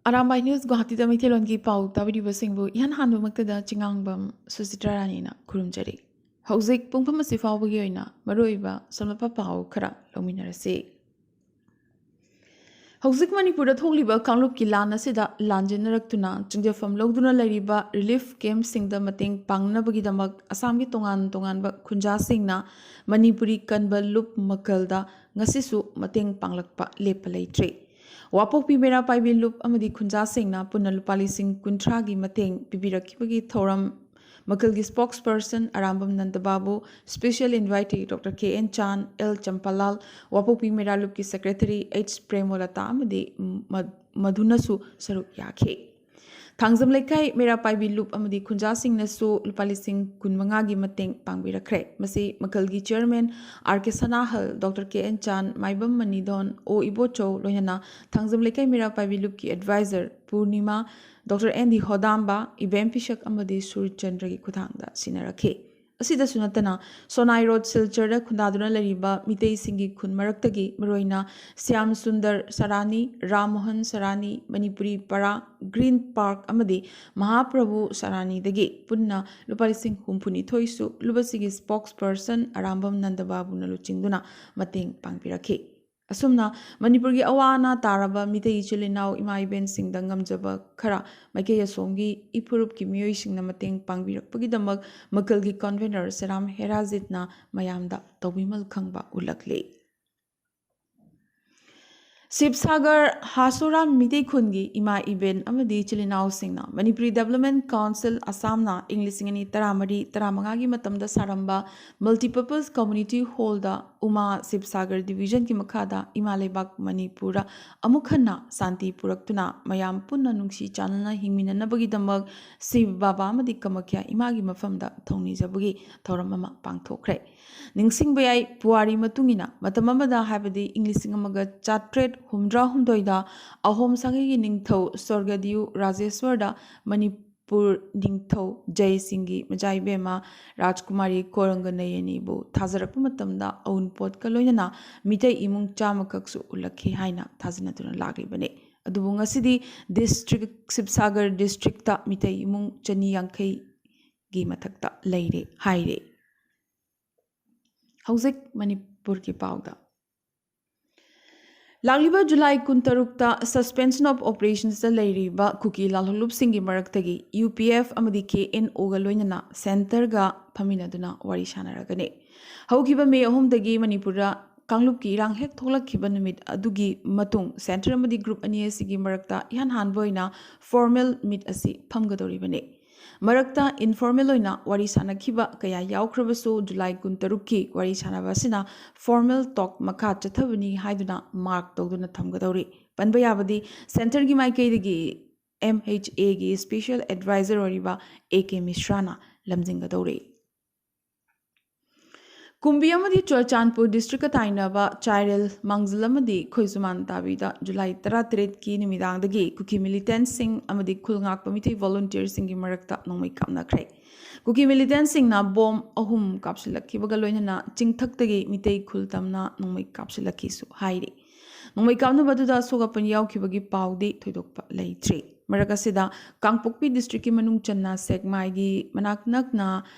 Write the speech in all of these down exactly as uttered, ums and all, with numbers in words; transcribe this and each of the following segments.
Arambai news ꯒꯨꯋꯥꯍꯥꯇꯤꯗ ꯃꯩꯇꯩꯂꯣꯟꯒꯤ ꯄꯥꯎ ꯇꯥꯕꯤꯔꯤꯕꯁꯤꯡꯕꯨ ꯏꯍꯥꯟ ꯍꯥꯟꯕꯃꯛꯇꯗ ꯆꯤꯉꯥꯡꯕꯝ ꯁꯨꯆꯤꯇ꯭ꯔꯥ ꯔꯥꯅꯤꯅ ꯈꯨꯔꯨꯝꯖꯔꯤ꯫ ꯍꯧꯖꯤꯛ ꯄꯨꯡꯐꯝ ꯑꯁꯤ ꯐꯥꯎꯕꯒꯤ ꯑꯣꯏꯅ ꯃꯔꯨꯑꯣꯏꯕ ꯁꯝꯂꯞꯄ ꯄꯥꯎ ꯈꯔ ꯂꯧꯃꯤꯟꯅꯔꯁꯤ꯫ ꯍꯧꯖꯤꯛ ꯃꯅꯤꯄꯨꯔꯗ ꯊꯣꯛꯂꯤꯕ ꯀꯥꯡꯂꯨꯞꯀꯤ ꯂꯥꯟ ꯑꯁꯤꯗ ꯂꯥꯟꯖꯦꯟꯅꯔꯛꯇꯨꯅ ꯆꯤꯡꯖꯐꯝ ꯂꯧꯗꯨꯅ ꯂꯩꯔꯤꯕ ꯔꯤꯂꯤꯐ ꯀꯦꯝꯞꯁꯤꯡꯗ ꯃꯇꯦꯡ ꯄꯥꯡꯅꯕꯒꯤꯗꯃꯛ ꯑꯁꯥꯝꯒꯤ ꯇꯣꯉꯥꯟ ꯇꯣꯉꯥꯟꯕ ꯈꯨꯟꯖꯥꯁꯤꯡꯅ ꯃꯅꯤꯄꯨꯔꯤ ꯀꯟꯕ ꯂꯨꯞ ꯃꯀꯜꯗ ꯉꯁꯤꯁꯨ ꯃꯇꯦꯡ ꯄꯥꯡꯂꯛꯄ ꯂꯦꯞꯄ ꯂꯩꯇ꯭ꯔꯤ꯫ ꯋꯥꯄꯣꯛꯄꯤ ꯃꯩꯔꯥ ꯄꯥꯏꯕꯤ ꯂꯨꯞ ꯑꯃꯗꯤ ꯈꯨꯟꯖꯥꯁꯤꯡꯅ ꯄꯨꯟꯅ ꯂꯨꯄꯥ ꯂꯤꯁꯤꯡ ꯀꯨꯟꯊ꯭ꯔꯥꯒꯤ ꯃꯇꯦꯡ ꯄꯤꯕꯤꯔꯛꯈꯤꯕꯒꯤ ꯊꯧꯔꯝ ꯃꯀꯜꯒꯤ spokesperson ꯑꯔꯥꯝꯕꯝ ꯅꯟꯗꯕꯥꯕꯨ, special invitee doctor K N Chan, L Champalal, ꯋꯥꯄꯣꯛꯄꯤ ꯃꯩꯔꯥ ꯂꯨꯞꯀꯤ secretary ꯑꯩꯆ ꯄ꯭ꯔꯦꯃꯣꯂꯇꯥ ꯑꯃꯗꯤ ꯃ-, ꯃꯗꯨꯅꯁꯨ ꯁꯔꯨꯛ ꯌꯥꯈꯤ꯫ ꯊꯥꯡꯖꯝ ꯂꯩꯀꯥꯏ ꯃꯩꯔꯥ ꯄꯥꯏꯕꯤ ꯂꯨꯞ ꯑꯃꯗꯤ ꯈꯨꯟꯖꯥꯁꯤꯡꯅꯁꯨ ꯂꯨꯄꯥ ꯂꯤꯁꯤꯡ ꯀꯨꯟꯃꯉꯥꯒꯤ ꯃꯇꯦꯡ ꯄꯥꯡꯕꯤꯔꯛꯈ꯭ꯔꯦ꯫ ꯃꯁꯤ ꯃꯀꯜꯒꯤ chairman R K Sanahal, doctor K N Chan, Maibam Manidon, O Ibochou, ꯂꯣꯏꯅꯅ ꯊꯥꯡꯖꯝ ꯂꯩꯀꯥꯏ ꯃꯩꯔꯥ ꯄꯥꯏꯕꯤ ꯂꯨꯞꯀꯤ advisor Purnima, doctor N D Hodamba, Ibem Pishak ꯑꯃꯗꯤ ꯁꯨꯔꯆꯟꯗ꯭ꯔꯒꯤ ꯈꯨꯠꯊꯥꯡꯗ ꯁꯤꯟꯅꯔꯛꯈꯤ꯫ ꯑꯁꯤꯗꯁꯨ ꯅꯠꯇꯅ ꯁꯣꯅꯥꯏ ꯔꯣꯗ ꯁꯤꯜꯆꯔꯗ ꯈꯨꯟꯗꯥꯗꯨꯅ ꯂꯩꯔꯤꯕ ꯃꯤꯇꯩꯁꯤꯡꯒꯤ ꯈꯨꯟ ꯃꯔꯛꯇꯒꯤ ꯃꯔꯨꯑꯣꯏꯅ ꯁ꯭ꯌꯥꯝ ꯁꯨꯟꯗꯔ ꯁꯔꯥꯅꯤ, ꯔꯥꯝ ꯃꯣꯍꯟ ꯁꯔꯥꯅꯤ, ꯃꯅꯤꯄꯨꯔꯤ ꯄꯔꯥ, ꯒ꯭ꯔꯤꯟ ꯄꯥꯔꯛ ꯑꯃꯗꯤ ꯃꯍꯥꯄ꯭ꯔꯚꯨ ꯁꯔꯥꯅꯤꯗꯒꯤ ꯄꯨꯟꯅ ꯂꯨꯄꯥ ꯂꯤꯁꯤꯡ ꯍꯨꯝꯐꯨꯅꯤꯊꯣꯏꯁꯨ ꯂꯨꯞ ꯑꯁꯤꯒꯤ spokesperson ꯑꯔꯥꯝꯕꯝ ꯅꯟꯗꯕꯥꯕꯨꯅ ꯂꯨꯆꯤꯡꯗꯨꯅ ꯃꯇꯦꯡ ꯄꯥꯡꯕꯤꯔꯛꯈꯤ꯫ ꯑꯁꯨꯝꯅ ꯃꯅꯤꯄꯨꯔꯒꯤ ꯑꯋꯥ ꯑꯅꯥ ꯇꯥꯔꯕ ꯃꯤꯇꯩ ꯏꯆꯤꯜ ꯏꯅꯥꯎ ꯏꯃꯥ ꯏꯕꯦꯟꯁꯤꯡꯗ ꯉꯝꯖꯕ ꯈꯔ ꯃꯥꯏꯀꯩ ꯑꯁꯣꯝꯒꯤ ꯏꯐꯨꯔꯨꯞꯀꯤ ꯃꯤꯑꯣꯏꯁꯤꯡꯅ ꯃꯇꯦꯡ ꯄꯥꯡꯕꯤꯔꯛꯄꯒꯤꯗꯃꯛ ꯃꯀꯜꯒꯤ convener ꯁꯦꯔꯥꯝ ꯍꯦꯔꯥꯖꯤꯠꯅ ꯃꯌꯥꯝꯗ ꯇꯧꯕꯤꯃꯜ ꯈꯪꯕ ꯎꯠꯂꯛꯂꯤ꯫ ꯁꯤꯕꯁꯥꯒꯔ ꯍꯥꯁꯣꯔꯥꯝ ꯃꯤꯇꯩ ꯈꯨꯟꯒꯤ ꯏꯃꯥ ꯏꯕꯦꯟ ꯑꯃꯗꯤ ꯏꯆꯤꯜ ꯏꯅꯥꯎꯁꯤꯡꯅ ꯃꯅꯤꯄꯨꯔꯤ Development Council ꯑꯁꯥꯝꯅ ꯏꯪ ꯂꯤꯁꯤꯡ ꯑꯅꯤ ꯇꯔꯥꯃꯔꯤ ꯇꯔꯥꯃꯉꯥꯒꯤ ꯃꯇꯝꯗ ꯁꯥꯔꯝꯕ multipurpose community hallꯗ ꯎꯃꯥ ꯁꯤꯕꯁꯥꯒꯔ divisionꯒꯤ ꯃꯈꯥꯗ ꯏꯃꯥ ꯂꯩꯕꯥꯛ ꯃꯅꯤꯄꯨꯔꯗ ꯑꯃꯨꯛ ꯍꯟꯅ ꯁꯥꯟꯇꯤ ꯄꯨꯔꯛꯇꯨꯅ ꯃꯌꯥꯝ ꯄꯨꯟꯅ ꯅꯨꯡꯁꯤ ꯆꯥꯟꯅꯅ ꯍꯤꯡꯃꯤꯟꯅꯅꯕꯒꯤꯗꯃꯛ ꯁꯤꯕ ꯕꯥꯕꯥ ꯑꯃꯗꯤ ꯀꯃꯈ꯭ꯌꯥ ꯏꯃꯥꯒꯤ ꯃꯐꯝꯗ ꯊꯧꯅꯤꯖꯕꯒꯤ ꯊꯧꯔꯝ ꯑꯃ ꯄꯥꯡꯊꯣꯛꯈ꯭ꯔꯦ꯫ ꯅꯤꯡꯁꯤꯡꯕ ꯌꯥꯏ, ꯄꯨꯋꯥꯔꯤ ꯃꯇꯨꯡ ꯏꯟꯅ ꯃꯇꯝ ꯑꯃꯗ, ꯍꯥꯏꯕꯗꯤ ꯏꯪ ꯂꯤꯁꯤꯡ ꯑꯃꯒ ꯆꯥꯇ꯭ꯔꯦꯠ ꯍꯨꯝꯗ꯭ꯔꯥ ꯍꯨꯝꯗꯣꯏꯗ ꯑꯍꯣꯝ ꯁꯥꯒꯩꯒꯤ ꯅꯤꯡꯊꯧ ꯁ꯭ꯋꯔꯒꯗꯤꯌꯨ ꯔꯥꯖꯦꯁ꯭ꯋꯔꯗ ꯃꯅꯤꯄꯨꯔ ꯅꯤꯡꯊꯧ ꯖꯩ ꯁꯤꯡꯒꯤ ꯃꯆꯥ ꯏꯕꯦꯝꯃ ꯔꯥꯖꯀꯨꯃꯥꯔꯤ ꯀꯣꯔꯪꯒ ꯅꯌꯅꯤꯕꯨ ꯊꯥꯖꯔꯛꯄ ꯃꯇꯝꯗ ꯑꯎꯟꯄꯣꯠꯀ ꯂꯣꯏꯅꯅ ꯃꯤꯇꯩ ꯏꯃꯨꯡ ꯆꯥꯝꯃꯈꯛꯁꯨ ꯎꯠꯂꯛꯈꯤ ꯍꯥꯏꯅ ꯊꯥꯖꯅꯗꯨꯅ ꯂꯥꯛꯂꯤꯕꯅꯤ꯫ ꯑꯗꯨꯕꯨ ꯉꯁꯤꯗꯤ district, ꯁꯤꯕꯁꯥꯒꯔ districtꯇ ꯃꯤꯇꯩ ꯏꯃꯨꯡ ꯆꯅꯤ ꯌꯥꯡꯈꯩꯒꯤ ꯃꯊꯛꯇ ꯂꯩꯔꯦ ꯍꯥꯏꯔꯦ꯫ ꯍꯧꯖꯤꯛ ꯃꯅꯤꯄꯨꯔꯒꯤ ꯄꯥꯎꯗ꯫ ꯂꯥꯛꯂꯤꯕ ꯖꯨꯂꯥꯏ ꯀꯨꯟꯇꯔꯨꯛꯇ suspension of operationsꯇ ꯂꯩꯔꯤꯕ ꯀꯨꯀꯤ ꯂꯥꯜꯍꯧꯂꯨꯞꯁꯤꯡꯒꯤ ꯃꯔꯛꯇꯒꯤ ꯌꯨ ꯄꯤ ꯑꯦꯐ ꯑꯃꯗꯤ ꯀꯦ ꯑꯦꯟ ꯑꯣꯒ ꯂꯣꯏꯅꯅ centreꯒ ꯐꯝꯃꯤꯟꯅꯗꯨꯅ ꯋꯥꯔꯤ ꯁꯥꯟꯅꯔꯒꯅꯤ꯫ ꯍꯧꯈꯤꯕ ꯃꯦ ꯑꯍꯨꯝꯗꯒꯤ ꯃꯅꯤꯄꯨꯔꯗ ꯀꯥꯡꯂꯨꯞꯀꯤ ꯏꯔꯥꯡ ꯍꯦꯛ ꯊꯣꯛꯂꯛꯈꯤꯕ ꯅꯨꯃꯤꯠ ꯑꯗꯨꯒꯤ ꯃꯇꯨꯡ centre ꯑꯃꯗꯤ group ꯑꯅꯤ ꯑꯁꯤꯒꯤ ꯃꯔꯛꯇ ꯏꯍꯥꯟ ꯍꯥꯟꯕ ꯑꯣꯏꯅ formal meet ꯑꯁꯤ ꯐꯝꯒꯗꯧꯔꯤꯕꯅꯤ꯫ ꯃꯔꯛꯇ informal ꯑꯣꯏꯅ ꯋꯥꯔꯤ ꯁꯥꯟꯅꯈꯤꯕ ꯀꯌꯥ ꯌꯥꯎꯈ꯭ꯔꯕꯁꯨ, ꯖꯨꯂꯥꯏ ꯀꯨꯟꯇꯔꯨꯛꯀꯤ ꯋꯥꯔꯤ ꯁꯥꯟꯅꯕ ꯑꯁꯤꯅ formal talk ꯃꯈꯥ ꯆꯠꯊꯕꯅꯤ ꯍꯥꯏꯗꯨꯅ mark ꯇꯧꯗꯨꯅ ꯊꯝꯒꯗꯧꯔꯤ꯫ ꯄꯟꯕ ꯌꯥꯕꯗꯤ, centreꯒꯤ ꯃꯥꯏꯀꯩꯗꯒꯤ ꯑꯦꯝ ꯑꯩꯆ ꯑꯦꯒꯤ special adviser ꯑꯣꯏꯔꯤꯕ ꯑꯦ ꯀꯦ ꯃꯤꯁ꯭ꯔꯥꯅ ꯂꯝꯖꯤꯡꯒꯗꯧꯔꯤ꯫ ꯀꯨꯝꯕꯤ ꯑꯃꯗꯤ ꯆꯨꯔꯆꯥꯟꯄꯨꯔ districtꯀ ꯇꯥꯏꯅꯕ ꯆꯥꯏꯔꯦꯜ, ꯃꯥꯡꯖꯤꯜ ꯑꯃꯗꯤ ꯈꯣꯏꯖꯨꯃꯥꯟ ꯇꯥꯕꯤꯗ ꯖꯨꯂꯥꯏ ꯇꯔꯥꯇꯔꯦꯠꯀꯤ ꯅꯨꯃꯤꯗꯥꯡꯗꯒꯤ ꯀꯨꯀꯤ militantꯁꯤꯡ ꯑꯃꯗꯤ ꯈꯨꯜ ꯉꯥꯛꯄ ꯃꯤꯇꯩ volunteerꯁꯤꯡꯒꯤ ꯃꯔꯛꯇ ꯅꯣꯡꯃꯩ ꯀꯥꯞꯅꯈ꯭ꯔꯦ꯫ ꯀꯨꯀꯤ militantꯁꯤꯡꯅ bomb ꯑꯍꯨꯝ ꯀꯥꯞꯁꯤꯜꯂꯛꯈꯤꯕꯒ ꯂꯣꯏꯅꯅ ꯆꯤꯡꯊꯛꯇꯒꯤ ꯃꯤꯇꯩ ꯈꯨꯜ ꯇꯝꯅ ꯅꯣꯡꯃꯩ ꯀꯥꯞꯁꯤꯜꯂꯛꯈꯤꯁꯨ ꯍꯥꯏꯔꯤ꯫ ꯅꯣꯡꯃꯩ ꯀꯥꯞꯅꯕ ꯑꯗꯨꯗ ꯑꯁꯣꯛ ꯑꯄꯟ ꯌꯥꯎꯈꯤꯕꯒꯤ ꯄꯥꯎꯗꯤ ꯊꯣꯏꯗꯣꯛꯄ ꯂꯩꯇ꯭ꯔꯤ꯫ ꯃꯔꯛ ꯑꯁꯤꯗ, ꯀꯥꯡꯄꯣꯛꯄꯤ districtꯀꯤ ꯃꯅꯨꯡ ꯆꯟꯅ ꯁꯦꯛꯃꯥꯏꯒꯤ ꯃꯅꯥꯛ ꯅꯛꯅ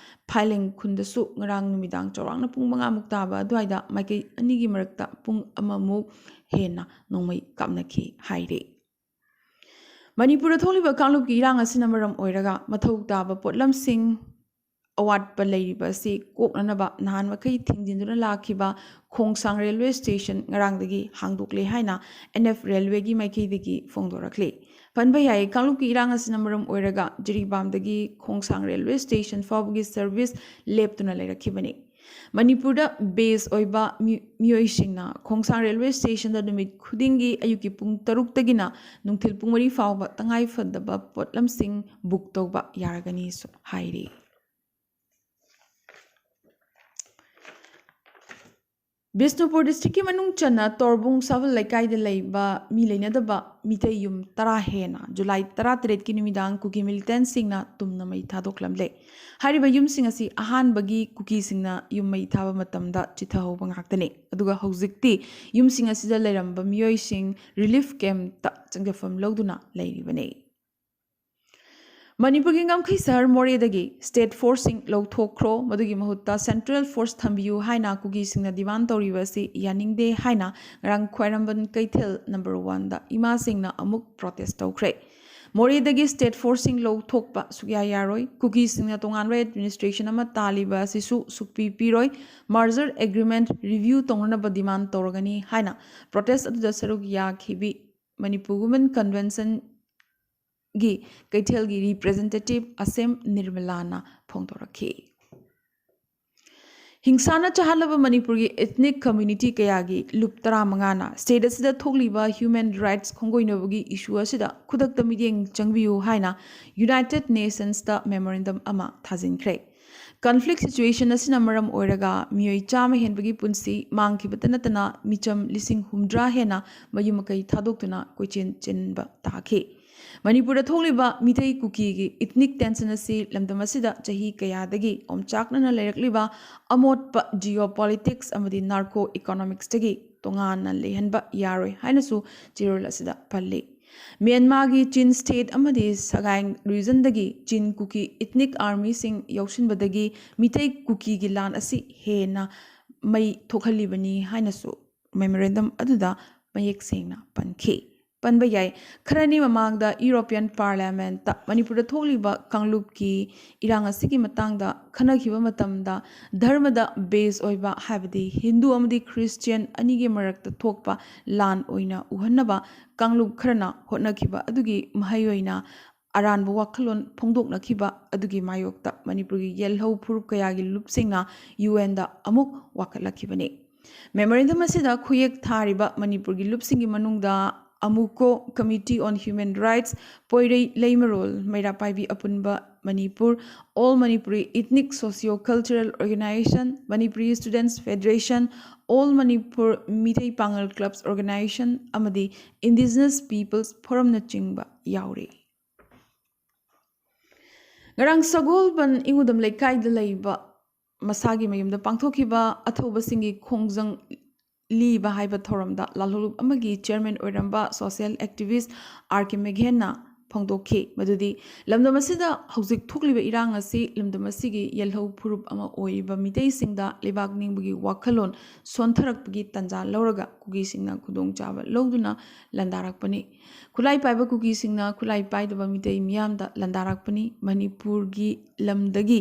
ꯐꯥꯏꯂꯦꯡ ꯈꯨꯟꯗꯁꯨ ꯉꯔꯥꯡ ꯅꯨꯃꯤꯗꯥꯡ ꯆꯥꯎꯔꯥꯛꯅ ꯄꯨꯡ ꯃꯉꯥꯃꯨꯛ ꯇꯥꯕ ꯑꯗꯨꯋꯥꯏꯗ ꯃꯥꯏꯀꯩ ꯑꯅꯤꯒꯤ ꯃꯔꯛꯇ ꯄꯨꯡ ꯑꯃꯃꯨꯛ ꯍꯦꯟꯅ ꯅꯣꯡꯃꯩ ꯀꯥꯞꯅꯈꯤ ꯍꯥꯏꯔꯤ꯫ ꯃꯅꯤꯄꯨꯔꯗ ꯊꯣꯛꯂꯤꯕ ꯀꯥꯡꯂꯨꯞꯀꯤ ꯏꯔꯥꯡ ꯑꯁꯤꯅ ꯃꯔꯝ ꯑꯣꯏꯔꯒ ꯃꯊꯧ ꯇꯥꯕ ꯄꯣꯠꯂꯝꯁꯤꯡ ꯑꯋꯥꯠꯄ ꯂꯩꯔꯤꯕ ꯑꯁꯤ ꯀꯣꯛꯅꯅꯕ ꯅꯍꯥꯟ ꯃꯈꯩ ꯊꯤꯡꯖꯤꯟꯗꯨꯅ ꯂꯥꯛꯈꯤꯕ ꯈꯣꯡꯁꯥꯡ railway station ꯉꯔꯥꯡꯗꯒꯤ ꯍꯥꯡꯗꯣꯛꯂꯦ ꯍꯥꯏꯅ N F Railwayꯒꯤ ꯃꯥꯏꯀꯩꯗꯒꯤ ꯐꯣꯡꯗꯣꯔꯛꯂꯤ꯫ ꯄꯟꯕ ꯌꯥꯏ, ꯀꯥꯡꯂꯨꯞꯀꯤ ꯏꯔꯥꯡ ꯑꯁꯤꯅ ꯃꯔꯝ ꯑꯣꯏꯔꯒ ꯖꯤꯔꯤꯕꯥꯝꯗꯒꯤ ꯈꯣꯡꯁꯥꯡ railway station ꯐꯥꯎꯕꯒꯤ service ꯂꯦꯞꯇꯨꯅ ꯂꯩꯔꯛꯈꯤꯕꯅꯤ꯫ ꯃꯅꯤꯄꯨꯔꯗ base ꯑꯣꯏꯕ ꯃꯤ-, ꯃꯤꯑꯣꯏꯁꯤꯡꯅ ꯈꯣꯡꯁꯥꯡ railway stationꯗ ꯅꯨꯃꯤꯠ ꯈꯨꯗꯤꯡꯒꯤ ꯑꯌꯨꯛꯀꯤ ꯄꯨꯡ ꯇꯔꯨꯛꯇꯒꯤꯅ ꯅꯨꯡꯊꯤꯜ ꯄꯨꯡ ꯃꯔꯤ ꯐꯥꯎꯕ ꯇꯉꯥꯏ ꯐꯗꯕ ꯄꯣꯠꯂꯝꯁꯤꯡ book ꯇꯧꯕ ꯌꯥꯔꯒꯅꯤꯁꯨ ꯍꯥꯏꯔꯤ꯫ ꯕꯤꯁꯅꯨꯄꯨꯔ ꯗꯤꯁꯇ꯭ꯔꯤꯛꯀꯤ ꯃꯅꯨꯡ ꯆꯟꯅ ꯇꯣꯔꯕꯨꯡ ꯁꯥꯕꯜ ꯂꯩꯀꯥꯏꯗ ꯂꯩꯕ ꯃꯤ ꯂꯩꯅꯗꯕ ꯃꯤꯇꯩ ꯌꯨꯝ ꯇꯔꯥ ꯍꯦꯟꯅ ꯖꯨꯂꯥꯏ ꯇꯔꯥꯇꯔꯦꯠꯀꯤ ꯅꯨꯃꯤꯗꯥꯡ ꯀꯨꯀꯤ ꯃꯤꯂꯤꯇꯦꯟꯁꯤꯡꯅ ꯇꯨꯝꯅ ꯃꯩ ꯊꯥꯗꯣꯛꯂꯝꯂꯦ꯫ ꯍꯥꯏꯔꯤꯕ ꯌꯨꯝꯁꯤꯡ ꯑꯁꯤ ꯑꯍꯥꯟꯕꯒꯤ ꯀꯨꯀꯤꯁꯤꯡꯅ ꯌꯨꯝ ꯃꯩ ꯊꯥꯕ ꯃꯇꯝꯗ ꯆꯤꯊꯍꯧꯕ ꯉꯥꯛꯇꯅꯤ꯫ ꯑꯗꯨꯒ ꯍꯧꯖꯤꯛꯇꯤ ꯌꯨꯝꯁꯤꯡ ꯑꯁꯤꯗ ꯂꯩꯔꯝꯕ ꯃꯤꯑꯣꯏꯁꯤꯡ ꯔꯤꯂꯤꯐ ꯀꯦꯝꯞꯇ ꯆꯪꯖꯐꯝ ꯂꯧꯗꯨꯅ ꯂꯩꯔꯤꯕꯅꯤ꯫ ꯃꯅꯤꯄꯨꯔꯒꯤ ꯉꯝꯈꯩ ꯁꯍꯔ ꯃꯣꯔꯦꯗꯒꯤ ꯁ꯭ꯇꯦꯠ ꯐꯣꯔꯁꯁꯤꯡ ꯂꯧꯊꯣꯛꯈ꯭ꯔꯣ, ꯃꯗꯨꯒꯤ ꯃꯍꯨꯠꯇ ꯁꯦꯟꯇ꯭ꯔꯦꯜ ꯐꯣꯔꯁ ꯊꯝꯕꯤꯌꯨ ꯍꯥꯏꯅ ꯀꯨꯀꯤꯁꯤꯡꯅ ꯗꯤꯃꯥꯟ ꯇꯧꯔꯤꯕ ꯑꯁꯤ ꯌꯥꯅꯤꯡꯗꯦ ꯍꯥꯏꯅ ꯉꯔꯥꯡ ꯈ꯭ꯋꯥꯏꯔꯝꯕꯟ ꯀꯩꯊꯦꯜ ꯅꯝꯕꯔ ꯋꯥꯟꯗ ꯏꯃꯥꯁꯤꯡꯅ ꯑꯃꯨꯛ ꯄ꯭ꯔꯣꯇꯦꯁ ꯇꯧꯈ꯭ꯔꯦ꯫ ꯃꯣꯔꯦꯗꯒꯤ ꯁ꯭ꯇꯦꯠ ꯐꯣꯔꯁꯁꯤꯡ ꯂꯧꯊꯣꯛꯄ ꯁꯨꯛꯌꯥ ꯌꯥꯔꯣꯏ꯫ ꯀꯨꯀꯤꯁꯤꯡꯅ ꯇꯣꯉꯥꯟꯕ ꯑꯦꯗꯃꯤꯅꯤꯁꯇ꯭ꯔꯦꯁꯟ ꯑꯃ ꯇꯥꯜꯂꯤꯕ ꯑꯁꯤꯁꯨ ꯁꯨꯛꯄꯤ ꯄꯤꯔꯣꯏ꯫ ꯃꯥꯔꯖꯔ ꯑꯦꯒ꯭ꯔꯤꯃꯦꯟꯠ ꯔꯤꯚ꯭ꯌꯨ ꯇꯧꯅꯅꯕ ꯗꯤꯃꯥꯟ ꯇꯧꯔꯒꯅꯤ ꯍꯥꯏꯅ ꯄ꯭ꯔꯣꯇꯦꯁ ꯑꯗꯨꯗ ꯁꯔꯨꯛ ꯌꯥꯈꯤꯕꯤ ꯃꯅꯤꯄꯨꯔ ꯋꯨꯃꯦꯟ ꯀꯟꯚꯦꯟꯁꯟꯒꯤ ꯀꯩꯊꯦꯜꯒꯤ ꯔꯤꯄ꯭ꯔꯖꯦꯟꯇꯦꯇꯤꯚ ꯑꯁꯦꯝ ꯅꯤꯔꯃꯂꯥꯅ ꯐꯣꯡꯗꯣꯔꯛꯈꯤ꯫ ꯍꯤꯡꯁꯥꯅ ꯆꯥꯍꯜꯂꯕ ꯃꯅꯤꯄꯨꯔꯒꯤ ꯏꯊꯅꯤꯛ ꯀꯝꯃ꯭ꯌꯨꯅꯤꯇꯤ ꯀꯌꯥꯒꯤ ꯂꯨꯞ ꯇꯔꯥꯃꯉꯥꯅ ꯁ꯭ꯇꯦꯠ ꯑꯁꯤꯗ ꯊꯣꯛꯂꯤꯕ ꯍ꯭ꯌꯨꯃꯦꯟ ꯔꯥꯏꯠꯁ ꯈꯣꯡꯒꯣꯏꯅꯕꯒꯤ ꯏꯁꯨ ꯑꯁꯤꯗ ꯈꯨꯗꯛꯇ ꯃꯤꯠꯌꯦꯡ ꯆꯪꯕꯤꯌꯨ ꯍꯥꯏꯅ ꯌꯨꯅꯥꯏꯇꯦꯗ ꯅꯦꯁꯟꯁꯇ ꯃꯦꯃꯣꯔꯦꯟꯗꯝ ꯑꯃ ꯊꯥꯖꯤꯟꯈ꯭ꯔꯦ꯫ ꯀꯟꯐ꯭ꯂꯤꯛ ꯁꯤꯆꯨꯋꯦꯁꯟ ꯑꯁꯤꯅ ꯃꯔꯝ ꯑꯣꯏꯔꯒ ꯃꯤꯑꯣꯏ ꯆꯥꯝꯃ ꯍꯦꯟꯕꯒꯤ ꯄꯨꯟꯁꯤ ꯃꯥꯡꯈꯤꯕꯇ ꯅꯠꯇꯅ ꯃꯤꯆꯝ ꯂꯤꯁꯤꯡ ꯍꯨꯝꯗ꯭ꯔꯥ ꯍꯦꯟꯅ ꯃꯌꯨꯝ ꯃꯀꯩ ꯊꯥꯗꯣꯛꯇꯨꯅ ꯀꯣꯏꯆꯦꯟ ꯆꯦꯟꯕ ꯇꯥꯈꯤ꯫ ꯃꯅꯤꯄꯨꯔꯗ ꯊꯣꯛꯂꯤꯕ ꯃꯤꯇꯩ ꯀꯨꯀꯤꯒꯤ ꯏꯊꯅꯤꯛ ꯇꯦꯟꯁꯟ ꯑꯁꯤ ꯂꯝꯗꯝ ꯑꯁꯤꯗ ꯆꯍꯤ ꯀꯌꯥꯗꯒꯤ ꯑꯣꯝꯆꯥꯛꯅꯅ ꯂꯩꯔꯛꯂꯤꯕ ꯑꯃꯣꯠꯄ ꯖꯤꯑꯣ ꯄꯣꯂꯤꯇꯤꯛꯁ ꯑꯃꯗꯤ ꯅꯥꯔꯀꯣ ꯏꯀꯣꯅꯣꯃꯤꯛꯁꯇꯒꯤ ꯇꯣꯉꯥꯟꯅ ꯂꯩꯍꯟꯕ ꯌꯥꯔꯣꯏ ꯍꯥꯏꯅꯁꯨ ꯆꯦꯔꯣꯜ ꯑꯁꯤꯗ ꯄꯜꯂꯤ꯫ ꯃ꯭ꯌꯥꯟꯃꯥꯔꯒꯤ ꯆꯤꯟ ꯁ꯭ꯇꯦꯠ ꯑꯃꯗꯤ ꯁꯒꯥꯏ ꯔꯤꯖꯟꯗꯒꯤ ꯆꯤꯟ ꯀꯨꯀꯤ ꯏꯊꯅꯤꯛ ꯑꯥꯔꯃꯤꯁꯤꯡ ꯌꯥꯎꯁꯤꯟꯕꯗꯒꯤ ꯃꯤꯇꯩ ꯀꯨꯀꯤꯒꯤ ꯂꯥꯟ ꯑꯁꯤ ꯍꯦꯟꯅ ꯃꯩ ꯊꯣꯛꯍꯜꯂꯤꯕꯅꯤ ꯍꯥꯏꯅꯁꯨ ꯃꯦꯃꯣꯔꯦꯟꯗꯝ ꯑꯗꯨꯗ ꯃꯌꯦꯛ ꯁꯦꯡꯅ ꯄꯟꯈꯤ꯫ ꯄꯟꯕ ꯌꯥꯏ, ꯈꯔꯅꯤ ꯃꯃꯥꯡꯗ ꯌꯨꯔꯣꯄꯤꯌꯟ ꯄꯥꯔꯂꯤꯌꯥꯃꯦꯟꯠꯇ ꯃꯅꯤꯄꯨꯔꯗ ꯊꯣꯛꯂꯤꯕ ꯀꯥꯡꯂꯨꯞꯀꯤ ꯏꯔꯥꯡ ꯑꯁꯤꯒꯤ ꯃꯇꯥꯡꯗ ꯈꯟꯅꯈꯤꯕ ꯃꯇꯝꯗ ꯙꯔꯃꯗ ꯕꯦꯁ ꯑꯣꯏꯕ, ꯍꯥꯏꯕꯗꯤ ꯍꯤꯟꯗꯨ ꯑꯃꯗꯤ ꯈ꯭ꯔꯤꯁꯇꯤꯌꯟ ꯑꯅꯤꯒꯤ ꯃꯔꯛꯇ ꯊꯣꯛꯄ ꯂꯥꯟ ꯑꯣꯏꯅ ꯎꯍꯟꯅꯕ ꯀꯥꯡꯂꯨꯞ ꯈꯔꯅ ꯍꯣꯠꯅꯈꯤꯕ ꯑꯗꯨꯒꯤ ꯃꯍꯩ ꯑꯣꯏꯅ ꯑꯔꯥꯟꯕ ꯋꯥꯈꯜꯂꯣꯟ ꯐꯣꯡꯗꯣꯛꯅꯈꯤꯕ ꯑꯗꯨꯒꯤ ꯃꯥꯌꯣꯛꯇ ꯃꯅꯤꯄꯨꯔꯒꯤ ꯌꯦꯜꯍꯧ ꯐꯨꯔꯨꯞ ꯀꯌꯥꯒꯤ ꯂꯨꯞꯁꯤꯡꯅ ꯌꯨ ꯑꯦꯟꯗ ꯑꯃꯨꯛ ꯋꯥꯀꯠꯂꯛꯈꯤꯕꯅꯤ꯫ ꯃꯦꯃꯣꯔꯦꯟꯗꯝ ꯑꯁꯤꯗ ꯈꯨꯌꯦꯛ ꯊꯥꯔꯤꯕ ꯃꯅꯤꯄꯨꯔꯒꯤ ꯂꯨꯞꯁꯤꯡꯒꯤ ꯃꯅꯨꯡꯗ ꯑꯃꯨꯀꯣ, Committee on Human Rights, ꯄꯣꯏꯔꯩ ꯂꯩꯃꯔꯣꯜ, ꯃꯩꯔꯥ ꯄꯥꯏꯕꯤ ꯑꯄꯨꯟꯕ Manipur, All Manipuri Ethnic Socio-Cultural Organization, Manipuri Students Federation, All Manipur Meitei ꯄꯥꯉꯜ Clubs Organization ꯑꯃꯗꯤ Indigenous Peoples Forumꯅꯆꯤꯡꯕ ꯌꯥꯎꯔꯤ꯫ ꯉꯔꯥꯡ ꯁꯒꯣꯜꯕꯟ ꯏꯉꯨꯗꯝ ꯂꯩꯀꯥꯏꯗ ꯂꯩꯕ ꯃꯁꯥꯒꯤ ꯃꯌꯨꯝꯗ ꯄꯥꯡꯊꯣꯛꯈꯤꯕ ꯑꯊꯧꯕꯁꯤꯡꯒꯤ ꯈꯣꯡꯖꯪ ꯂꯤꯕ ꯍꯥꯏꯕ ꯊꯧꯔꯝꯗ ꯂꯥꯜꯍꯧꯂꯨꯞ ꯑꯃꯒꯤ chairman ꯑꯣꯏꯔꯝꯕ social activist ꯑꯥꯔ ꯀꯦ ꯃꯦꯘꯦꯟꯅ ꯐꯣꯡꯗꯣꯛꯈꯤ꯫ ꯃꯗꯨꯗꯤ ꯂꯝꯗꯝ ꯑꯁꯤꯗ ꯍꯧꯖꯤꯛ ꯊꯣꯛꯂꯤꯕ ꯏꯔꯥꯡ ꯑꯁꯤ ꯂꯝꯗꯝ ꯑꯁꯤꯒꯤ ꯌꯦꯜꯍꯧ ꯐꯨꯔꯨꯞ ꯑꯃ ꯑꯣꯏꯔꯤꯕ ꯃꯤꯇꯩꯁꯤꯡꯗ ꯂꯩꯕꯥꯛ ꯅꯤꯡꯕꯒꯤ ꯋꯥꯈꯜꯂꯣꯟ ꯁꯣꯟꯊꯔꯛꯄꯒꯤ ꯇꯥꯟꯖꯥ ꯂꯧꯔꯒ ꯀꯨꯀꯤꯁꯤꯡꯅ ꯈꯨꯗꯣꯡꯆꯥꯕ ꯂꯧꯗꯨꯅ ꯂꯥꯟꯗꯥꯔꯛꯄꯅꯤ꯫ ꯈꯨꯠꯂꯥꯏ ꯄꯥꯏꯕ ꯀꯨꯀꯤꯁꯤꯡꯅ ꯈꯨꯠꯂꯥꯏ ꯄꯥꯏꯗꯕ ꯃꯤꯇꯩ ꯃꯤꯌꯥꯝꯗ ꯂꯥꯟꯗꯥꯔꯛꯄꯅꯤ꯫ ꯃꯅꯤꯄꯨꯔꯒꯤ ꯂꯝꯗꯒꯤ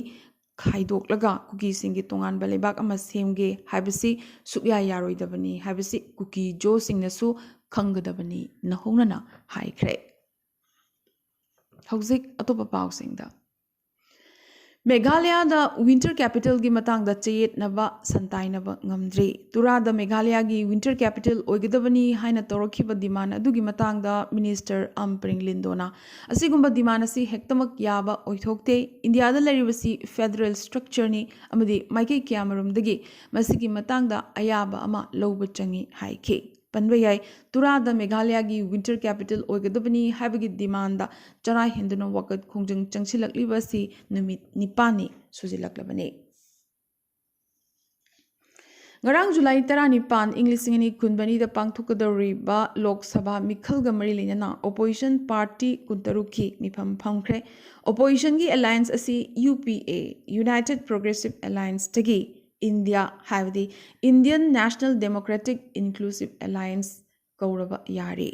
ꯈꯥꯏꯗꯣꯛꯂꯒ ꯀꯨꯀꯤꯁꯤꯡꯒꯤ ꯇꯣꯉꯥꯟꯕ ꯂꯩꯕꯥꯛ ꯑꯃ ꯁꯦꯝꯒꯦ ꯍꯥꯏꯕꯁꯤ ꯁꯨꯛꯌꯥ ꯌꯥꯔꯣꯏꯗꯕꯅꯤ ꯍꯥꯏꯕꯁꯤ ꯀꯨꯀꯤ ꯖꯣꯁꯤꯡꯅꯁꯨ ꯈꯪꯒꯗꯕꯅꯤ ꯅꯍꯧꯅꯅ ꯍꯥꯏꯈ꯭ꯔꯦ꯫ ꯍꯧꯖꯤꯛ ꯑꯇꯣꯞꯄ ꯄꯥꯎꯁꯤꯡꯗ꯫ ꯃꯦꯘꯥꯂꯌꯥꯗ winter capitalꯒꯤ ꯃꯇꯥꯡꯗ ꯆꯌꯦꯠꯅꯕ ꯁꯟꯇꯥꯏꯅꯕ ꯉꯝꯗ꯭ꯔꯤ꯫ ꯇꯨꯔꯥꯗ ꯃꯦꯘꯥꯂꯌꯥꯒꯤ winter capital ꯑꯣꯏꯒꯗꯕꯅꯤ ꯍꯥꯏꯅ ꯇꯧꯔꯛꯈꯤꯕ demand ꯑꯗꯨꯒꯤ ꯃꯇꯥꯡꯗ minister ꯑꯝꯄ꯭ꯔꯤꯡ ꯂꯤꯟꯗꯣꯅ ꯑꯁꯤꯒꯨꯝꯕ demand ꯑꯁꯤ ꯍꯦꯛꯇꯃꯛ ꯌꯥꯕ ꯑꯣꯏꯊꯣꯛꯇꯦ꯫ ꯏꯟꯗꯤꯌꯥꯗ ꯂꯩꯔꯤꯕꯁꯤ federal structureꯅꯤ ꯑꯃꯗꯤ ꯃꯥꯏꯀꯩ ꯀꯌꯥꯃꯔꯨꯝꯗꯒꯤ ꯃꯁꯤꯒꯤ ꯃꯇꯥꯡꯗ ꯑꯌꯥꯕ ꯑꯃ ꯂꯧꯕ ꯆꯪꯏ ꯍꯥꯏꯈꯤ꯫ ꯄꯟꯕ ꯌꯥꯏ, ꯇꯨꯔꯥꯗ ꯃꯦꯘꯥꯂꯌꯥꯒꯤ winter capital ꯑꯣꯏꯒꯗꯕꯅꯤ ꯍꯥꯏꯕꯒꯤ demandꯗ ꯆꯔꯥ ꯍꯦꯟꯗꯨꯅ ꯋꯥꯀꯠ ꯈꯣꯡꯖꯪ ꯆꯪꯁꯤꯜꯂꯛꯂꯤꯕ ꯑꯁꯤ ꯅꯨꯃꯤꯠ ꯅꯤꯄꯥꯟꯅꯤ ꯁꯨꯖꯤꯜꯂꯛꯂꯕꯅꯤ꯫ ꯉꯔꯥꯡ ꯖꯨꯂꯥꯏ ꯇꯔꯥꯅꯤꯄꯥꯟ, ꯏꯪ ꯂꯤꯁꯤꯡ ꯑꯅꯤ ꯀꯨꯟꯃꯔꯤꯗ ꯄꯥꯡꯊꯣꯛꯀꯗꯧꯔꯤꯕ ꯂꯣꯛ ꯁꯚꯥ ꯃꯤꯈꯜꯒ ꯃꯔꯤ ꯂꯩꯅꯅ opposition party ꯀꯨꯟꯇꯔꯨꯛꯀꯤ ꯃꯤꯐꯝ ꯐꯝꯈ꯭ꯔꯦ꯫ Oppositionꯒꯤ alliance ꯑꯁꯤ ꯌꯨ ꯄꯤ ꯑꯦ, United Progressive Allianceꯇꯒꯤ ꯏꯟꯗꯤꯌꯥ, ꯍꯥꯏꯕꯗꯤ Indian National Democratic Inclusive Alliance ꯀꯧꯔꯕ ꯌꯥꯔꯦ꯫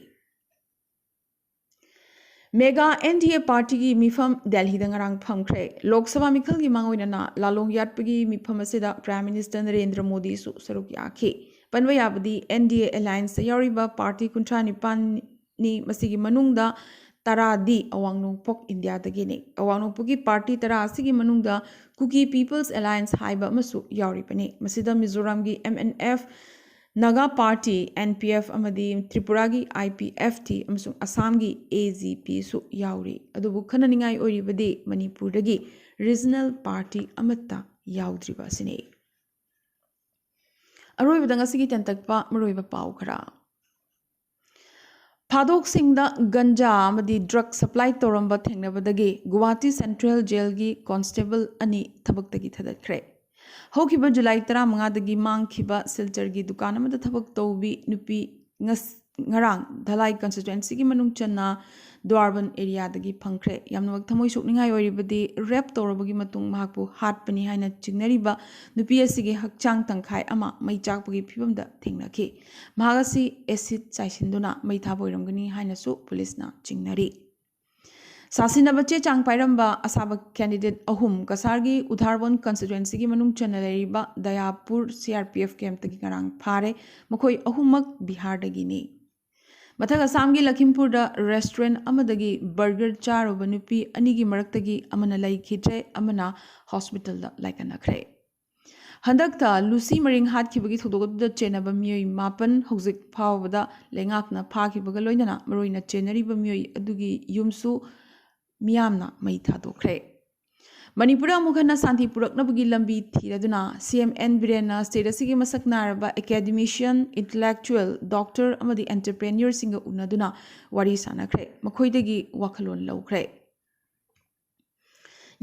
Mega N D A partyꯒꯤ ꯃꯤꯐꯝ ꯗꯦꯜꯍꯤꯗ ꯉꯔꯥꯡ ꯐꯝꯈ꯭ꯔꯦ꯫ ꯂꯣꯛ ꯁꯚꯥ ꯃꯤꯈꯜꯒꯤ ꯃꯥꯡꯑꯣꯏꯅꯅ ꯂꯥꯂꯣꯡ ꯌꯥꯠꯄꯒꯤ ꯃꯤꯐꯝ ꯑꯁꯤꯗ Prime Minister ꯅꯔꯦꯟꯗ꯭ꯔ ꯃꯣꯗꯤꯁꯨ ꯁꯔꯨꯛ ꯌꯥꯈꯤ꯫ ꯄꯟꯕ ꯌꯥꯕꯗꯤ, N D A allianceꯇ ꯌꯥꯎꯔꯤꯕ party ꯀꯨꯟꯊ꯭ꯔꯥ ꯅꯤꯄꯥꯟꯅꯤ꯫ ꯃꯁꯤꯒꯤ ꯃꯅꯨꯡꯗ ꯇꯔꯥꯗꯤ ꯑꯋꯥꯡ ꯅꯣꯡꯄꯣꯛ ꯏꯟꯗꯤꯌꯥꯗꯒꯤꯅꯤ꯫ ꯑꯋꯥꯡ ꯅꯣꯡꯄꯣꯛꯀꯤ party ꯇꯔꯥ ꯑꯁꯤꯒꯤ ꯃꯅꯨꯡꯗ Kuki People's Alliance ꯍꯥꯏꯕ ꯑꯃꯁꯨ ꯌꯥꯎꯔꯤꯕꯅꯤ꯫ ꯃꯁꯤꯗ ꯃꯤꯖꯣꯔꯥꯝꯒꯤ M N F, Naga party, N P F, ꯑꯃꯗꯤ ꯇ꯭ꯔꯤꯄꯨꯔꯥꯒꯤ ꯑꯥꯏ ꯄꯤ ꯑꯦꯐ ꯇꯤ ꯑꯃꯁꯨꯡ ꯑꯁꯥꯝꯒꯤ ꯑꯦ ꯖꯤ ꯄꯤꯁꯨ ꯌꯥꯎꯔꯤ꯫ ꯑꯗꯨꯕꯨ ꯈꯟꯅꯅꯤꯡꯉꯥꯏ ꯑꯣꯏꯔꯤꯕꯗꯤ ꯃꯅꯤꯄꯨꯔꯗꯒꯤ ꯔꯤꯖꯅꯦꯜ ꯄꯥꯔꯇꯤ ꯑꯃꯠꯇ ꯌꯥꯎꯗ꯭ꯔꯤꯕ ꯑꯁꯤꯅꯤ꯫ ꯑꯔꯣꯏꯕꯗ ꯉꯁꯤꯒꯤ ꯇꯦꯟꯇꯛꯄ ꯃꯔꯨꯑꯣꯏꯕ ꯄꯥꯎ ꯈꯔ꯫ ꯐꯥꯗꯣꯛꯁꯤꯡꯗ ꯒꯟꯖꯥ ꯑꯃꯗꯤ ꯗ꯭ꯔꯒ ꯁꯄ꯭ꯂꯥꯏ ꯇꯧꯔꯝꯕ ꯊꯦꯡꯅꯕꯗꯒꯤ ꯒꯨꯋꯥꯍꯥꯇꯤ ꯁꯦꯟꯇ꯭ꯔꯦꯜ ꯖꯦꯜꯒꯤ ꯀꯣꯟꯁꯇꯦꯕꯜ ꯑꯅꯤ ꯊꯕꯛꯇꯒꯤ ꯊꯥꯗꯠꯈ꯭ꯔꯦ꯫ ꯍꯧꯈꯤꯕ ꯖꯨꯂꯥꯏ ꯇꯔꯥꯃꯉꯥꯗꯒꯤ ꯃꯥꯡꯈꯤꯕ ꯁꯤꯜꯆꯔꯒꯤ ꯗꯨꯀꯥꯟ ꯑꯃꯗ ꯊꯕꯛ ꯇꯧꯕꯤ ꯅꯨꯄꯤ ꯉꯁ-, ꯉꯔꯥꯡ ꯙꯂꯥꯏ ꯀꯟꯁꯇꯤꯇ꯭ꯋꯦꯟꯁꯤꯒꯤ ꯃꯅꯨꯡ ꯆꯟꯅ ꯗ꯭ꯋꯥꯔꯕꯟ ꯑꯦꯔꯤꯌꯥꯗꯒꯤ ꯐꯪꯈ꯭ꯔꯦ꯫ ꯌꯥꯝꯅꯃꯛ ꯊꯃꯣꯏ ꯁꯣꯛꯅꯤꯡꯉꯥꯏ ꯑꯣꯏꯔꯤꯕꯗꯤ ꯔꯦꯞ ꯇꯧꯔꯕꯒꯤ ꯃꯇꯨꯡ ꯃꯍꯥꯛꯄꯨ ꯍꯥꯠꯄꯅꯤ ꯍꯥꯏꯅ ꯆꯤꯡꯅꯔꯤꯕ ꯅꯨꯄꯤ ꯑꯁꯤꯒꯤ ꯍꯛꯆꯥꯡ ꯇꯪꯈꯥꯏ ꯑꯃ ꯃꯩ ꯆꯥꯛꯄꯒꯤ ꯐꯤꯕꯝꯗ ꯊꯦꯡꯅꯈꯤ꯫ ꯃꯍꯥꯛ ꯑꯁꯤ ꯑꯦꯁꯤꯗ ꯆꯥꯏꯁꯤꯟꯗꯨꯅ ꯃꯩ ꯊꯥꯕ ꯑꯣꯏꯔꯝꯒꯅꯤ ꯍꯥꯏꯅꯁꯨ ꯄꯨꯂꯤꯁꯅ ꯆꯤꯡꯅꯔꯤ꯫ ꯁꯥꯁꯤꯟꯅꯕ ꯆꯦ ꯆꯥꯡ ꯄꯥꯏꯔꯝꯕ ꯑꯁꯥꯕ ꯀꯦꯟꯗꯤꯗꯦꯠ ꯑꯍꯨꯝ ꯀꯁꯥꯔꯒꯤ ꯎꯙꯥꯔꯕꯟ ꯀꯟꯁꯇꯤꯇ꯭ꯋꯦꯟꯁꯤꯒꯤ ꯃꯅꯨꯡ ꯆꯟꯅ ꯂꯩꯔꯤꯕ ꯗꯌꯥꯄꯨꯔ ꯁꯤ ꯑꯥꯔ ꯄꯤ ꯑꯦꯐ ꯀꯦꯝꯞꯇꯒꯤ ꯉꯔꯥꯡ ꯐꯥꯔꯦ꯫ ꯃꯈꯣꯏ ꯑꯍꯨꯝꯃꯛ ꯕꯤꯍꯥꯔꯗꯒꯤꯅꯤ꯫ ꯃꯊꯛ ꯑꯁꯥꯝꯒꯤ ꯂꯈꯤꯝꯄꯨꯔꯗ ꯔꯦꯁꯇꯨꯔꯦꯟꯠ ꯑꯃꯗꯒꯤ ꯕꯔꯒꯔ ꯆꯥꯔꯨꯕ ꯅꯨꯄꯤ ꯑꯅꯤꯒꯤ ꯃꯔꯛꯇꯒꯤ ꯑꯃꯅ ꯂꯩꯈꯤꯗ꯭ꯔꯦ, ꯑꯃꯅ ꯍꯣꯁꯄꯤꯇꯥꯜꯗ ꯂꯥꯏꯀꯠꯅꯈ꯭ꯔꯦ꯫ ꯍꯟꯗꯛꯇ ꯂꯨꯁꯤ ꯃꯔꯤꯡ ꯍꯥꯠꯈꯤꯕꯒꯤ ꯊꯧꯗꯣꯛ ꯑꯗꯨꯗ ꯆꯦꯟꯅꯕ ꯃꯤꯑꯣꯏ ꯃꯥꯄꯟ ꯍꯧꯖꯤꯛ ꯐꯥꯎꯕꯗ ꯂꯩꯉꯥꯛꯅ ꯐꯥꯈꯤꯕꯒ ꯂꯣꯏꯅꯅ ꯃꯔꯨꯑꯣꯏꯅ ꯆꯦꯟꯅꯔꯤꯕ ꯃꯤꯑꯣꯏ ꯑꯗꯨꯒꯤ ꯌꯨꯝꯁꯨ ꯃꯤꯌꯥꯝꯅ ꯃꯩ ꯊꯥꯗꯣꯛꯈ꯭ꯔꯦ꯫ ꯃꯅꯤꯄꯨꯔꯗ ꯑꯃꯨꯛ ꯍꯟꯅ ꯁꯥꯟꯇꯤ ꯄꯨꯔꯛꯅꯕꯒꯤ ꯂꯝꯕꯤ ꯊꯤꯔꯗꯨꯅ ꯁꯤ ꯑꯦꯝ ꯑꯦꯟ ꯕꯤꯔꯦꯟꯅ ꯁ꯭ꯇꯦꯠ ꯑꯁꯤꯒꯤ ꯃꯁꯛ ꯅꯥꯏꯔꯕ ꯑꯦꯀꯥꯗꯦꯃꯤꯁꯤꯌꯟ, ꯏꯟꯇꯂꯦꯛꯆꯨꯑꯦꯜ, ꯗꯣꯛꯇꯔ ꯑꯃꯗꯤ ꯑꯦꯟꯇꯔꯄ꯭ꯔꯦꯅ꯭ꯌꯣꯔꯁꯤꯡꯒ ꯎꯅꯗꯨꯅ ꯋꯥꯔꯤ ꯁꯥꯅꯈ꯭ꯔꯦ, ꯃꯈꯣꯏꯗꯒꯤ ꯋꯥꯈꯜꯂꯣꯟ ꯂꯧꯈ꯭ꯔꯦ꯫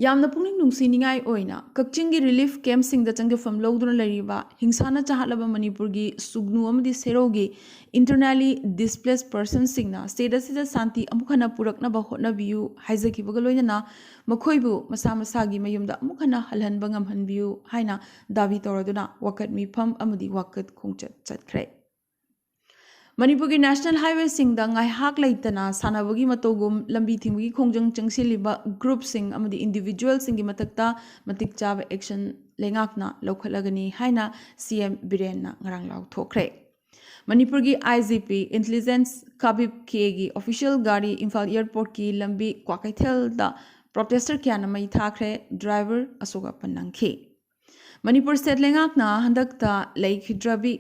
ꯌꯥꯝꯅ ꯄꯨꯛꯅꯤꯡ ꯅꯨꯡꯁꯤꯅꯤꯡꯉꯥꯏ ꯑꯣꯏꯅ ꯀꯛꯆꯤꯡꯒꯤ ꯔꯤꯂꯤꯐ ꯀꯦꯝꯞꯁꯤꯡꯗ ꯆꯪꯖꯐꯝ ꯂꯧꯗꯨꯅ ꯂꯩꯔꯤꯕ ꯍꯤꯡꯁꯥꯅ ꯆꯥꯍꯠꯂꯕ ꯃꯅꯤꯄꯨꯔꯒꯤ ꯁꯨꯒꯅꯨ ꯑꯃꯗꯤ ꯁꯦꯔꯧꯒꯤ internally displaced personꯁꯤꯡꯅ ꯁ꯭ꯇꯦꯠ ꯑꯁꯤꯗ ꯁꯥꯟꯇꯤ ꯑꯃꯨꯛ ꯍꯟꯅ ꯄꯨꯔꯛꯅꯕ ꯍꯣꯠꯅꯕꯤꯌꯨ ꯍꯥꯏꯖꯈꯤꯕꯒ ꯂꯣꯏꯅꯅ ꯃꯈꯣꯏꯕꯨ ꯃꯁꯥ ꯃꯁꯥꯒꯤ ꯃꯌꯨꯝꯗ ꯑꯃꯨꯛ ꯍꯟꯅ ꯍꯜꯍꯟꯕ ꯉꯝꯍꯟꯕꯤꯌꯨ ꯍꯥꯏꯅ ꯗꯥꯕꯤ ꯇꯧꯔꯗꯨꯅ ꯋꯥꯀꯠ ꯃꯤꯐꯝ ꯑꯃꯗꯤ ꯋꯥꯀꯠ ꯈꯣꯡꯆꯠ ꯆꯠꯈ꯭ꯔꯦ꯫ ꯃꯅꯤꯄꯨꯔꯒꯤ ꯅꯦꯁꯅꯦꯜ ꯍꯥꯏꯋꯦꯁꯤꯡꯗ ꯉꯥꯏꯍꯥꯛ ꯂꯩꯇꯅ ꯁꯥꯟꯅꯕꯒꯤ ꯃꯇꯧꯒꯨꯝ ꯂꯝꯕꯤ ꯊꯤꯡꯕꯒꯤ ꯈꯣꯡꯖꯪ ꯆꯪꯁꯤꯜꯂꯤꯕ ꯒ꯭ꯔꯨꯞꯁꯤꯡ ꯑꯃꯗꯤ ꯏꯟꯗꯤꯚꯤꯖꯨꯋꯦꯜꯁꯤꯡꯒꯤ ꯃꯊꯛꯇ ꯃꯇꯤꯛ ꯆꯥꯕ ꯑꯦꯛꯁꯟ ꯂꯩꯉꯥꯛꯅ ꯂꯧꯈꯠꯂꯒꯅꯤ ꯍꯥꯏꯅ ꯁꯤ ꯑꯦꯝ ꯕꯤꯔꯦꯟꯅ ꯉꯔꯥꯡ ꯂꯥꯎꯊꯣꯛꯈ꯭ꯔꯦ꯫ ꯃꯅꯤꯄꯨꯔꯒꯤ ꯑꯥꯏ ꯖꯤ ꯄꯤ ꯏꯟꯇꯦꯂꯤꯖꯦꯟꯁ ꯀꯥꯕꯤꯕ ꯀꯦꯒꯤ ꯑꯣꯐꯤꯁꯤꯌꯦꯜ ꯒꯥꯔꯤ ꯏꯝꯐꯥꯜ ꯑꯦꯌꯔꯄꯣꯔꯠꯀꯤ ꯂꯝꯕꯤ ꯀ꯭ꯋꯥꯀꯩꯊꯦꯜꯗ ꯄ꯭ꯔꯣꯇꯦꯁꯇꯔ ꯀꯌꯥꯅ ꯃꯩ ꯊꯥꯈ꯭ꯔꯦ, ꯗ꯭ꯔꯥꯏꯚꯔ ꯑꯁꯣꯛ ꯑꯄꯟ ꯅꯪꯈꯤ꯫ ꯃꯅꯤꯄꯨꯔ ꯁ꯭ꯇꯦꯠ ꯂꯩꯉꯥꯛꯅ ꯍꯟꯗꯛꯇ ꯂꯩꯈꯤꯗ꯭ꯔꯕꯤ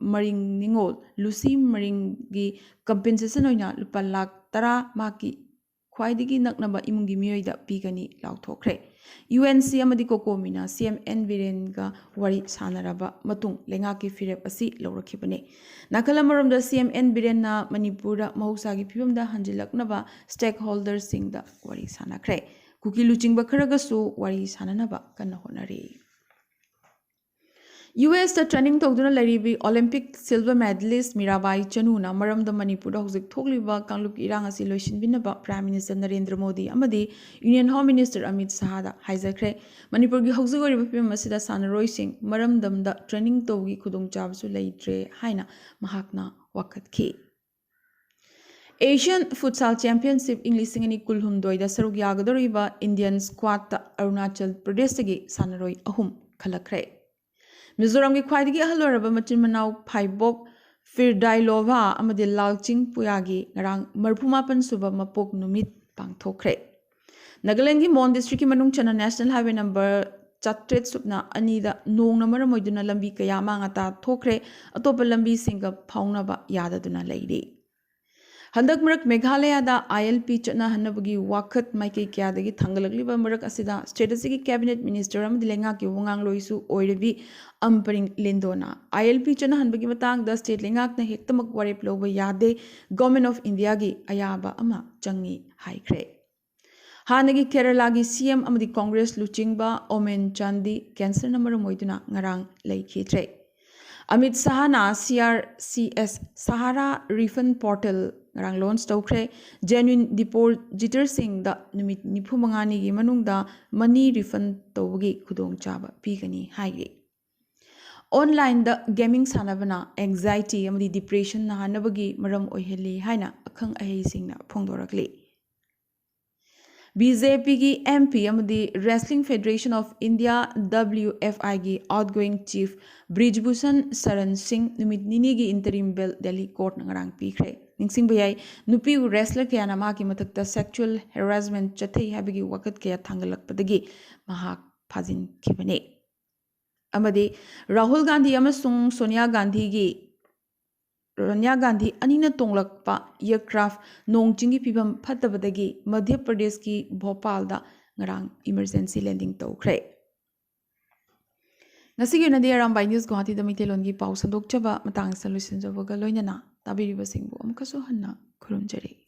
ꯃꯔꯤꯡ ꯅꯤꯉꯣꯜ ꯂꯨꯁꯤ ꯃꯔꯤꯡꯒꯤ ꯀꯝꯄꯦꯟꯁꯦꯁꯟ ꯑꯣꯏꯅ ꯂꯨꯄꯥ ꯂꯥꯈ ꯇꯔꯥ ꯃꯍꯥꯛꯀꯤ ꯈ꯭ꯋꯥꯏꯗꯒꯤ ꯅꯛꯅꯕ ꯏꯃꯨꯡꯒꯤ ꯃꯤꯑꯣꯏꯗ ꯄꯤꯒꯅꯤ ꯂꯥꯎꯊꯣꯛꯈ꯭ꯔꯦ꯫ ꯌꯨ ꯑꯦꯟ ꯁꯤ ꯑꯃꯗꯤ ꯀꯣꯀꯣꯃꯤꯅ ꯁꯤ ꯑꯦꯝ ꯑꯦꯟ ꯕꯤꯔꯦꯟꯒ ꯋꯥꯔꯤ ꯁꯥꯟꯅꯔꯕ ꯃꯇꯨꯡ ꯂꯩꯉꯥꯛꯀꯤ ꯐꯤꯔꯦꯞ ꯑꯁꯤ ꯂꯧꯔꯛꯈꯤꯕꯅꯤ꯫ ꯅꯥꯀꯜ ꯑꯃꯔꯣꯝꯗ ꯁꯤ ꯑꯦꯝ ꯑꯦꯟ ꯕꯤꯔꯦꯟꯅ ꯃꯅꯤꯄꯨꯔꯗ ꯃꯍꯧꯁꯥꯒꯤ ꯐꯤꯕꯝꯗ ꯍꯟꯖꯤꯜꯂꯛꯅꯕ ꯁ꯭ꯇꯦꯛ ꯍꯣꯜꯗꯔꯁꯤꯡꯗ ꯋꯥꯔꯤ ꯁꯥꯟꯅꯈ꯭ꯔꯦ꯫ ꯀꯨꯀꯤ ꯂꯨꯆꯤꯡꯕ ꯈꯔꯒꯁꯨ ꯋꯥꯔꯤ ꯁꯥꯟꯅꯅꯕ ꯀꯟꯅ ꯍꯣꯠꯅꯔꯤ꯫ ꯌꯨ ꯑꯦꯁꯇ ꯇ꯭ꯔꯦꯅꯤꯡ ꯇꯧꯗꯨꯅ ꯂꯩꯔꯤꯕꯤ ꯑꯣꯂꯦꯝꯄꯤꯛ ꯁꯤꯜꯚꯔ ꯃꯦꯗꯂꯤꯁ ꯃꯤꯔꯥꯕꯥꯏ ꯆꯅꯨꯅ ꯃꯔꯝꯗꯝ ꯃꯅꯤꯄꯨꯔꯗ ꯍꯧꯖꯤꯛ ꯊꯣꯛꯂꯤꯕ ꯀꯥꯡꯂꯨꯞꯀꯤ ꯏꯔꯥꯡ ꯑꯁꯤ ꯂꯣꯏꯁꯤꯟꯕꯤꯅꯕ ꯄ꯭ꯔꯥꯏꯝ ꯃꯤꯅꯤꯁꯇꯔ ꯅꯔꯦꯟꯗ꯭ꯔ ꯃꯣꯗꯤ ꯑꯃꯗꯤ ꯌꯨꯅꯤꯌꯟ ꯍꯣꯝ ꯃꯤꯅꯤꯁꯇꯔ ꯑꯃꯤꯠ ꯁꯍꯥꯗ ꯍꯥꯏꯖꯈ꯭ꯔꯦ꯫ ꯃꯅꯤꯄꯨꯔꯒꯤ ꯍꯧꯖꯤꯛ ꯑꯣꯏꯔꯤꯕ ꯐꯤꯕꯝ ꯑꯁꯤꯗ ꯁꯥꯟꯅꯔꯣꯏꯁꯤꯡ ꯃꯔꯝꯗꯝꯗ ꯇ꯭ꯔꯦꯅꯤꯡ ꯇꯧꯕꯒꯤ ꯈꯨꯗꯣꯡꯆꯥꯕꯁꯨ ꯂꯩꯇ꯭ꯔꯦ ꯍꯥꯏꯅ ꯃꯍꯥꯛꯅ ꯋꯥꯀꯠꯈꯤ꯫ ꯑꯦꯁꯤꯌꯥꯟ ꯐꯨꯠꯁꯥꯜ ꯆꯦꯝꯄꯤꯌꯟꯁꯤꯞ ꯏꯪ ꯂꯤꯁꯤꯡ ꯑꯅꯤ ꯀꯨꯟꯍꯨꯝꯗꯣꯏꯗ ꯁꯔꯨꯛ ꯌꯥꯒꯗꯧꯔꯤꯕ ꯏꯟꯗꯤꯌꯟ ꯁ꯭ꯀ꯭ꯋꯥꯠꯇ ꯑꯔꯨꯅꯥꯆꯜ ꯄ꯭ꯔꯗꯦꯁꯇꯒꯤ ꯁꯥꯟꯅꯔꯣꯏ ꯑꯍꯨꯝ ꯈꯜꯂꯛꯈ꯭ꯔꯦ꯫ ꯃꯤꯖꯣꯔꯥꯝꯒꯤ ꯈ꯭ꯋꯥꯏꯗꯒꯤ ꯑꯍꯜ ꯑꯣꯏꯔꯕ ꯃꯆꯤꯟ ꯃꯅꯥꯎ ꯐꯥꯏꯕꯣꯛ ꯐꯤꯔꯗꯥꯏꯂꯣꯚꯥ ꯑꯃꯗꯤ ꯂꯥꯜꯆꯤꯡ ꯄꯨꯌꯥꯒꯤ ꯉꯔꯥꯡ ꯃꯔꯤꯐꯨ ꯃꯥꯄꯟ ꯁꯨꯕ ꯃꯄꯣꯛ ꯅꯨꯃꯤꯠ ꯄꯥꯡꯊꯣꯛꯈ꯭ꯔꯦ꯫ ꯅꯥꯒꯥꯂꯦꯟꯒꯤ ꯃꯣꯟ ꯗꯤꯁꯇ꯭ꯔꯤꯛꯀꯤ ꯃꯅꯨꯡ ꯆꯟꯅ ꯅꯦꯁꯅꯦꯜ ꯍꯥꯏꯋꯦ ꯅꯝꯕꯔ ꯆꯥꯇ꯭ꯔꯦꯠ ꯁꯨꯞꯅ ꯑꯅꯤꯗ ꯅꯣꯡꯅ ꯃꯔꯝ ꯑꯣꯏꯗꯨꯅ ꯂꯝꯕꯤ ꯀꯌꯥ ꯑꯃꯥꯡ ꯑꯇꯥ ꯊꯣꯛꯈ꯭ꯔꯦ꯫ ꯑꯇꯣꯞꯄ ꯂꯝꯕꯤꯁꯤꯡꯒ ꯐꯥꯎꯅꯕ ꯌꯥꯗꯗꯨꯅ ꯂꯩꯔꯤ꯫ ꯍꯟꯗꯛ ꯃꯔꯛ ꯃꯦꯘꯥꯂꯌꯥꯗ ꯑꯥꯏ ꯑꯦꯜ ꯄꯤ ꯆꯠꯅꯍꯟꯅꯕꯒꯤ ꯋꯥꯈꯠ ꯃꯥꯏꯀꯩ ꯀꯌꯥꯗꯒꯤ ꯊꯥꯡꯒꯠꯂꯛꯂꯤꯕ ꯃꯔꯛ ꯑꯁꯤꯗ ꯁ꯭ꯇꯦꯠ ꯑꯁꯤꯒꯤ ꯀꯦꯕꯤꯅꯦꯠ ꯃꯤꯅꯤꯁꯇꯔ ꯑꯃꯗꯤ ꯂꯩꯉꯥꯛꯀꯤ ꯋꯥꯉꯥꯡꯂꯣꯏꯁꯨ ꯑꯣꯏꯔꯤꯕꯤ ꯑꯝꯄꯔꯤꯡ ꯂꯤꯟꯗꯣꯅ ꯑꯥꯏ ꯑꯦꯜ ꯄꯤ ꯆꯠꯅꯍꯟꯕꯒꯤ ꯃꯇꯥꯡꯗ ꯁ꯭ꯇꯦꯠ ꯂꯩꯉꯥꯛꯅ ꯍꯦꯛꯇꯃꯛ ꯋꯥꯔꯦꯞ ꯂꯧꯕ ꯌꯥꯗꯦ, ꯒꯣꯔꯃꯦꯟ ꯑꯣꯐ ꯏꯟꯗꯤꯌꯥꯒꯤ ꯑꯌꯥꯕ ꯑꯃ ꯆꯪꯏ ꯍꯥꯏꯈ꯭ꯔꯦ꯫ ꯍꯥꯟꯅꯒꯤ ꯀꯦꯔꯂꯥꯒꯤ ꯁꯤ ꯑꯦꯝ ꯑꯃꯗꯤ ꯀꯣꯡꯒ꯭ꯔꯦꯁ ꯂꯨꯆꯤꯡꯕ ꯑꯣꯃꯦꯟ ꯆꯥꯟꯗꯤ ꯀꯦꯟꯁꯔꯅ ꯃꯔꯝ ꯑꯣꯏꯗꯨꯅ ꯉꯔꯥꯡ ꯂꯩꯈꯤꯗ꯭ꯔꯦ꯫ Amit ꯁꯍꯥꯅ C R C S Sahara refund portal ꯉꯔꯥꯡ ꯂꯣꯟꯆ ꯇꯧꯈ꯭ꯔꯦ꯫ ꯖꯦꯅ꯭ꯌꯨꯟ ꯗꯤꯄꯣꯖꯤꯇꯔꯁꯤꯡꯗ ꯅꯨꯃꯤꯠ ꯅꯤꯐꯨ ꯃꯉꯥꯅꯤꯒꯤ ꯃꯅꯨꯡꯗ ꯃꯅꯤ ꯔꯤꯐꯟ ꯇꯧꯕꯒꯤ ꯈꯨꯗꯣꯡꯆꯥꯕ ꯄꯤꯒꯅꯤ ꯍꯥꯏꯔꯤ꯫ ꯑꯣꯟꯂꯥꯏꯟꯗ ꯒꯦꯃꯤꯡ ꯁꯥꯟꯅꯕꯅ ꯑꯦꯡꯖꯥꯏꯇꯤ ꯑꯃꯗꯤ ꯗꯤꯄ꯭ꯔꯦꯁꯟ ꯅꯥꯍꯟꯅꯕꯒꯤ ꯃꯔꯝ ꯑꯣꯏꯍꯜꯂꯤ ꯍꯥꯏꯅ ꯑꯈꯪ ꯑꯍꯩꯁꯤꯡꯅ ꯐꯣꯡꯗꯣꯔꯛꯂꯤ꯫ ꯕꯤ ꯖꯦ ꯄꯤꯒꯤ ꯑꯦꯝ ꯄꯤ ꯑꯃꯗꯤ Wrestling Federation of India, W F I ꯒꯤ outgoing chief ꯕ꯭ꯔꯤꯖꯚꯨꯁꯟ ꯁꯔꯟ ꯁꯤꯡ ꯅꯨꯃꯤꯠ ꯅꯤꯅꯤꯒꯤ interim bail ꯗꯦꯜꯂꯤ ꯀꯣꯔꯠꯅ ꯉꯔꯥꯡ ꯄꯤꯈ꯭ꯔꯦ꯫ ꯅꯤꯡꯁꯤꯡꯕ ꯌꯥꯏ, ꯅꯨꯄꯤꯕꯨ ꯔꯦꯁꯂꯔ ꯀꯌꯥꯅ ꯃꯍꯥꯛꯀꯤ ꯃꯊꯛꯇ sexual harassment ꯆꯠꯊꯩ ꯍꯥꯏꯕꯒꯤ ꯋꯥꯀꯠ ꯀꯌꯥ ꯊꯥꯡꯒꯠꯂꯛꯄꯗꯒꯤ ꯃꯍꯥꯛ ꯐꯥꯖꯤꯟꯈꯤꯕꯅꯤ꯫ ꯑꯃꯗꯤ ꯔꯥꯍꯨꯜ ꯒꯥꯟꯙꯤ ꯑꯃꯁꯨꯡ ꯁꯣꯅꯤꯌꯥ ꯒꯥꯟꯙꯤꯒꯤ ꯁꯣꯅꯤꯌꯥ ꯒꯥꯟꯙꯤ ꯑꯅꯤꯅ ꯇꯣꯡꯂꯛꯄ ꯑꯦꯌꯔꯀ꯭ꯔꯥꯐ ꯅꯣꯡ ꯆꯤꯡꯒꯤ ꯐꯤꯕꯝ ꯐꯠꯇꯕꯗꯒꯤ ꯃꯙ꯭ꯌ ꯄ꯭ꯔꯗꯦꯁꯀꯤ ꯚꯣꯄꯥꯜꯗ ꯉꯔꯥꯡ ꯏꯃꯔꯖꯦꯟꯁꯤ ꯂꯦꯟꯗꯤꯡ ꯇꯧꯈ꯭ꯔꯦ꯫ ꯉꯁꯤꯒꯤ ꯑꯣꯏꯅꯗꯤ ꯑꯔꯥꯝꯕꯥꯏ ꯅ꯭ꯌꯨꯁ ꯒꯨꯋꯥꯍꯥꯇꯤꯗ ꯃꯩꯇꯩꯂꯣꯟꯒꯤ ꯄꯥꯎ ꯁꯟꯗꯣꯛꯆꯕ ꯃꯇꯥꯡ ꯑꯁꯤꯗ ꯂꯣꯏꯁꯤꯟꯖꯕꯒ ꯂꯣꯏꯅꯅ ꯇꯥꯕꯤꯔꯤꯕꯁꯤꯡꯕꯨ ꯑꯃꯨꯛꯀꯁꯨ ꯍꯟꯅ ꯈꯨꯔꯨꯝꯖꯔꯤ꯫